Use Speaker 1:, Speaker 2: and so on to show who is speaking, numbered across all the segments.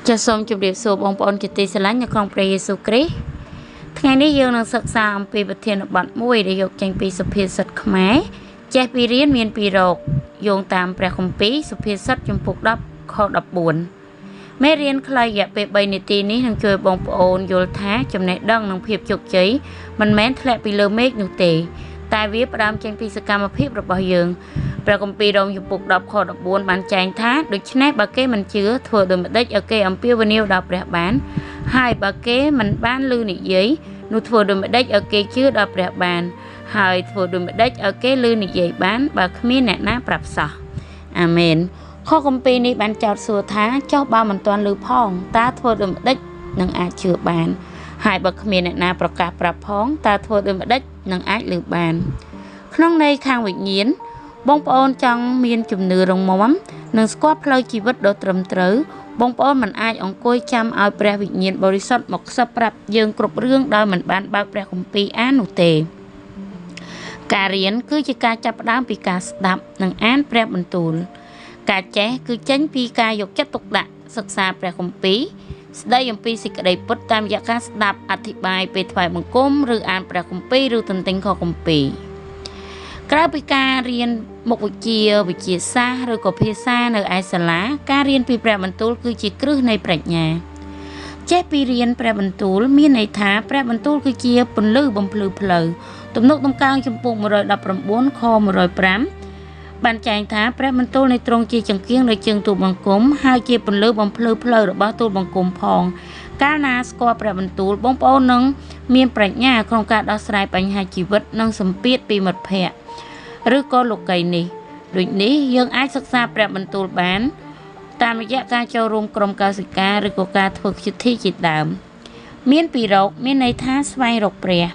Speaker 1: ចាសសូមជម្រាបសួរបងប្អូនជាទីស្រឡាញ់នៅក្នុងព្រះយេស៊ូវគ្រីស្ទថ្ងៃនេះយើងនឹងសិក្សាអំពីប្រធានបទមួយដែលយកចេញពីសុភាសិតខ្មែរចេះពីរៀនមានពីរោគយោងតាមព្រះគម្ពីរសុភាសិតជំពូក10ខ14មេរៀនខ្លីរយៈពេល3នាទីនេះនឹងជួយបងប្អូនយល់ថាចំណេះដឹងនិងភាពជោគជ័យមិនមែនធ្លាក់ពីលើមេឃនោះទេតែវាផ្ដើមចេញពីសកម្មភាពរបស់យើងព្រះគម្ពីររ៉ូមជំពូក10ខ14បានចែងថាដូច្នេះបើគេមិនជឿធ្វើដូចម្ដេចឲ្យគេអំពាវនាវដល់ព្រះបានហើយបើគេមិនបានឮនិយាយនោះធ្វើដូចម្ដេចឲ្យគេជឿដល់ព្រះបានហើយធ្វើដូចម្ដេចឲ្យគេឮនិយាយបានបើគ្មានអ្នកណាប្រាប់សោះអាមែនខគម្ពីរនេះបានចោទសួរថាចុះបើមិនទាន់ឮផងតើធ្វើដូចម្ដេចនឹងអាចជឿបានហើយបើគ្មានអ្នកណាប្រកាសប្រាប់ផងតើធ្វើដូចម្ដេចនឹងអាចឮបានក្នុងន័យខាងវិញ្ញាណបងប្អូនចង់មានជំនឿរឹងមាំនិងស្គាល់ផ្លូវជីវិតដ៏ត្រឹមត្រូវបងប្អូនមិនអាចអង្គុយចាំឲ្យព្រះវិញ្ញាណបរិសុទ្ធមកខ្សឹបប្រាប់យើងគ្រប់រឿងដោយមិនបានបើកព្រះគម្ពីរអាននោះទេការរៀនគឺជាការចាប់ផ្ដើមពីការស្ដាប់និងអានព្រះបន្ទូលការចេះគឺចេញពីការយកចិត្តទុកដាក់សិក្សាព្រះគម្ពីរស្ដីអំពីសេចក្តីពិតតាមរយៈការស្ដាប់អធិប្បាយពេលថ្វាយបង្គំឬអានព្រះគម្ពីរឬទន្ទិញខគម្ពីរក្រៅពីការរៀនមុខវិជ្ជាវិទ្យាសាស្ត្រឬក៏ភាសានៅឯសាលាការរៀនពីព្រះបន្ទូលគឺជាគ្រឹះនៃប្រាជ្ញាចេះពីរៀនព្រះបន្ទូលមានន័យថាព្រះបន្ទូលគឺជាពន្លឺបំភ្លឺផ្លូវទំនុកតម្កើងចំពោះ119ខ105បានចែងថាព្រះបន្ទូលនៃទ្រង់ជាចង្គៀងនៅជើងទូលបង្គំហើយជាពន្លឺបំភ្លឺផ្លូវរបស់ទូលបង្គំផងកាលណាស្គាល់ព្រះបន្ទូលបងប្អូននឹងមានប្រាជ្ញាក្នុងការដោះស្រាយបញ្ហាជីវិតនិងសម្ពាធពីមិត្តភ័ក្តិឬក៏លោកីយ៍នេះដូចនេះយើងអាចសិក្សាព្រះបន្ទូលបានតាមរយៈការចូលរួមក្រុមកោសិកាឬក៏ការធ្វើពិធីជាដើមមានពីរោគមានន័យថាស្វែងរកព្រះ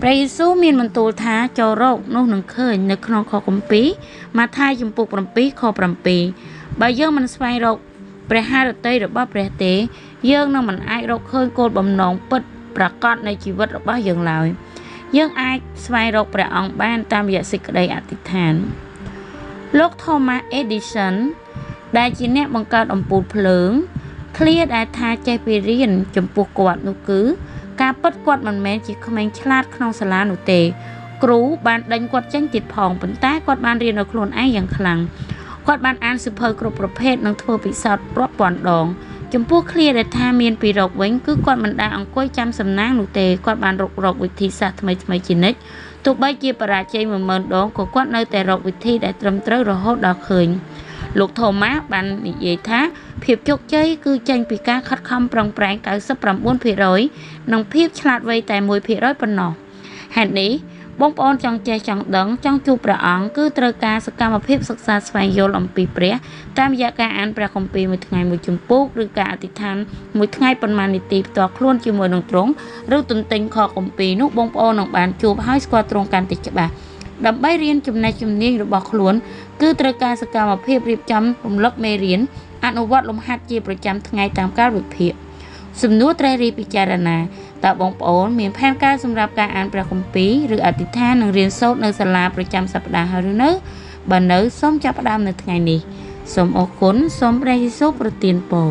Speaker 1: ព្រះយេស៊ូវមានបន្ទូលថាចូលរកនោះនឹងឃើញនៅក្នុងខគម្ពីរម៉ាថាយជំពូក7ខ7បើយើងមិនស្វែងរកព្រះハរតីរបស់ព្រះទេយើងនឹងមិនអាចរកឃើញគោលបំណងពិតប្រាកដនៃជីវិតរបស់យើងឡើយយើងអាចស្វែងរកព្រះអង្គបានតាមរយៈសេចក្តីអធិដ្ឋានលោក Thomas Edison ដែលជាអ្នកបង្កើតអំពូលភ្លើងឃ្លាដែលថាចេះពីរៀនចំពោះគាត់នោះគឺការពិតគាត់មិនមែនជាក្មេងឆ្លាតក្នុងសាលានោះទេគ្រូបានដេញគាត់ចេញទៀតផងប៉ុន្តែគាត់បានរៀនដោយខ្លួនឯងយ៉ាងខ្លាំងគាត់បានអានសៀវភៅគ្រប់ប្រភេទនិងធ្វើពិសោធន៍រាប់ពាន់ដងចំពោះឃ្លាដែលថាមានពីរោគវិញគឺគាត់មិនដែលអង្គុយចាំសំណាងនោះទេគាត់បានរកវិធីសាស្ត្រថ្មីៗជានិច្ចទោះបីជាបរាជ័យ10000ដងក៏គាត់នៅតែរកវិធីដែលត្រឹមត្រូវរហូតដល់ឃើញលោកថូម៉ាសបាននិយាយថាភាពជោគជ័យគឺចេញពីការខិតខំប្រឹងប្រែង 99% និងភាពឆ្លាតវៃតែ 1% ប៉ុណ្ណោះហេតុនេះបងប្អូនចង់ចេះចង់ដឹងចង់ជួបព្រះអង្គគឺត្រូវការសកម្មភាពសិក្សាស្វែងយល់អំពីព្រះតាមរយៈការអានព្រះគម្ពីរមួយថ្ងៃមួយជំពូកឬការអធិដ្ឋានមួយថ្ងៃប៉ុន្មាននាទីផ្ទាល់ខ្លួនជាមួយនឹងទ្រង់ឬទន្ទិញខគម្ពីរនោះបងប្អូននឹងបានជួបហើយស្គាល់ទ្រង់កាន់តែច្បាស់ដើម្បីរៀនចំណេះជំនាញរបស់ខ្លួនគឺត្រូវការសកម្មភាពរៀបចំរំលឹកមេរៀនអនុវត្តលំហាត់ជាប្រចាំថ្ងៃតាមកាលវិភាគសំណួរត្រេះរិះពិចារណាតើបងប្អូនមានផែនការសម្រាប់ការអានព្រះគម្ពីរឬអធិដ្ឋាននិងរៀនសូត្រនៅសាលាប្រចាំសប្តាហ៍ហើយឬនៅបើនៅសូមចាប់ផ្ដើមនៅថ្ងៃនេះសូមអរគុណសូមព្រះយេស៊ូវប្រទានពរ